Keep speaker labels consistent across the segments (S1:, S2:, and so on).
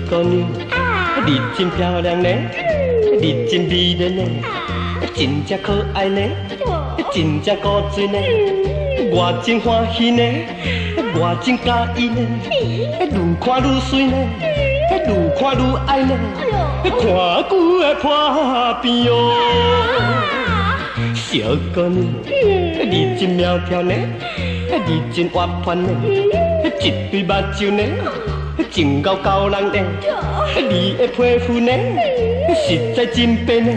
S1: 姑娘，你真漂亮呢，你真美麗呢，真正可愛呢，真正古錐呢，我真歡喜呢，我真佮意呢，愈看愈媠呢，愈看愈愛呢，看久會破病哦。小姑娘，你真苗條呢，你真活潑呢，一對目睭呢，真𠢕勾人呢，你的皮膚呢，實在真白呢，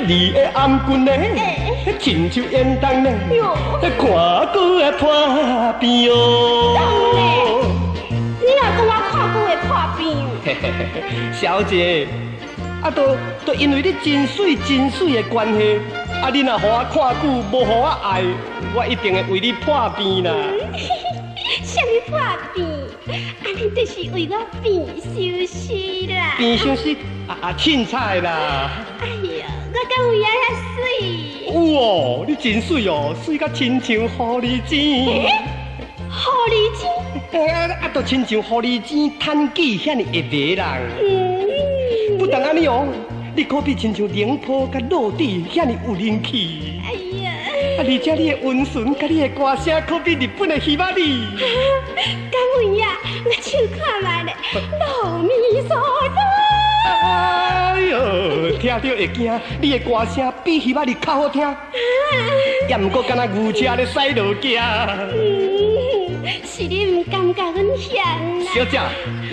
S1: 你的頷頸呢，親像煙筒呢，看久會破病哦。
S2: 你若講我看久會破病？
S1: 小姐，啊，都都因為你真媠真媠的關係，啊，你若予我看久，無予我愛，我一定會為你破病啦。
S2: 啥物破病？按呢就是為我變相思啦。
S1: 變相思啊啊，凊彩啦。
S2: 哎呀，我敢有影遐媠？
S1: 有哦，你真媠哦，媠甲親像狐狸精。
S2: 狐狸精？
S1: 啊啊，就親像狐狸精趁機遐爾會迷人。不但按呢哦，你可比親像寧波佮落地遐爾有靈氣。
S2: 哎呀！
S1: 啊，而且你的溫順佮你的歌聲，可比日本的希瑪里。
S2: 敢有影？我唱看覓咧，露咪嗦嗦。
S1: 哎喲，聽著會驚，你的歌聲比希瑪里較好聽，也毋過敢若牛車咧駛落行。
S2: 是你毋感覺阮賢啦。
S1: 小姐，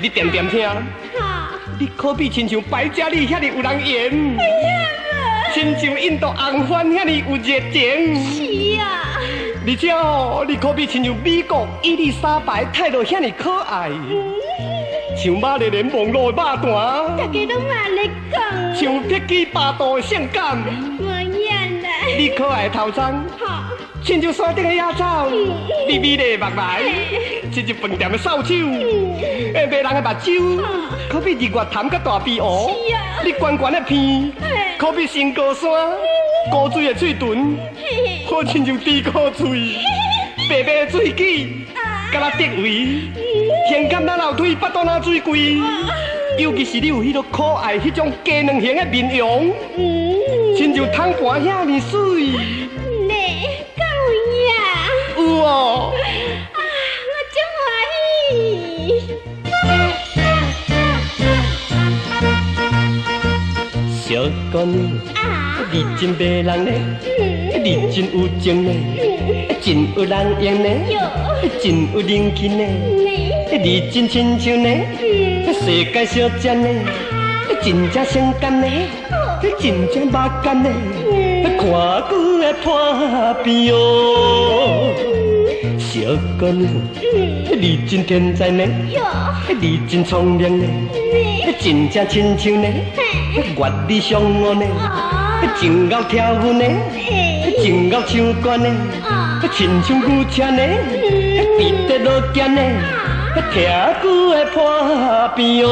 S1: 你恬恬聽。你可比親像白嘉莉遐爾有人緣，親像印度紅番遐爾有熱情。
S2: 是啊。
S1: 而且哦，你可比親像美國伊麗莎白泰勒遐爾可愛，像瑪麗蓮夢露的肉彈。
S2: 大家攏嘛咧講。
S1: 像碧基巴杜的性感。
S2: 無影啦。
S1: 你可愛的頭鬃，親像山頂的野草，你美麗的目眉，親像飯店的掃帚，迷人的目睭，可比日月潭佮大碧湖。你懸懸的鼻，可比新高山，古錐的喙唇，好親像豬骨喙，白白的喙齒，敢若德維，胸坎若樓梯，腹肚若水櫃。尤其是你有彼个可愛、彼種雞卵型的面容，親像桶盤遐爾媠。
S2: 呢，敢有影？
S1: 有哦。
S2: 啊，我真歡喜。
S1: 小姑娘，你真迷人呢，你真有情呢，真有人緣呢，真有靈氣呢，你真親像呢，世界小姐呢，真正性感呢，真正肉感呢，看久會破病哦。小姑娘，你真天才呢，你真聰明呢，真正親像呢，月里嫦娥呢，真𠢕跳舞呢，真𠢕唱歌呢，親像牛車呢，直直落行呢，聽久會破病哦。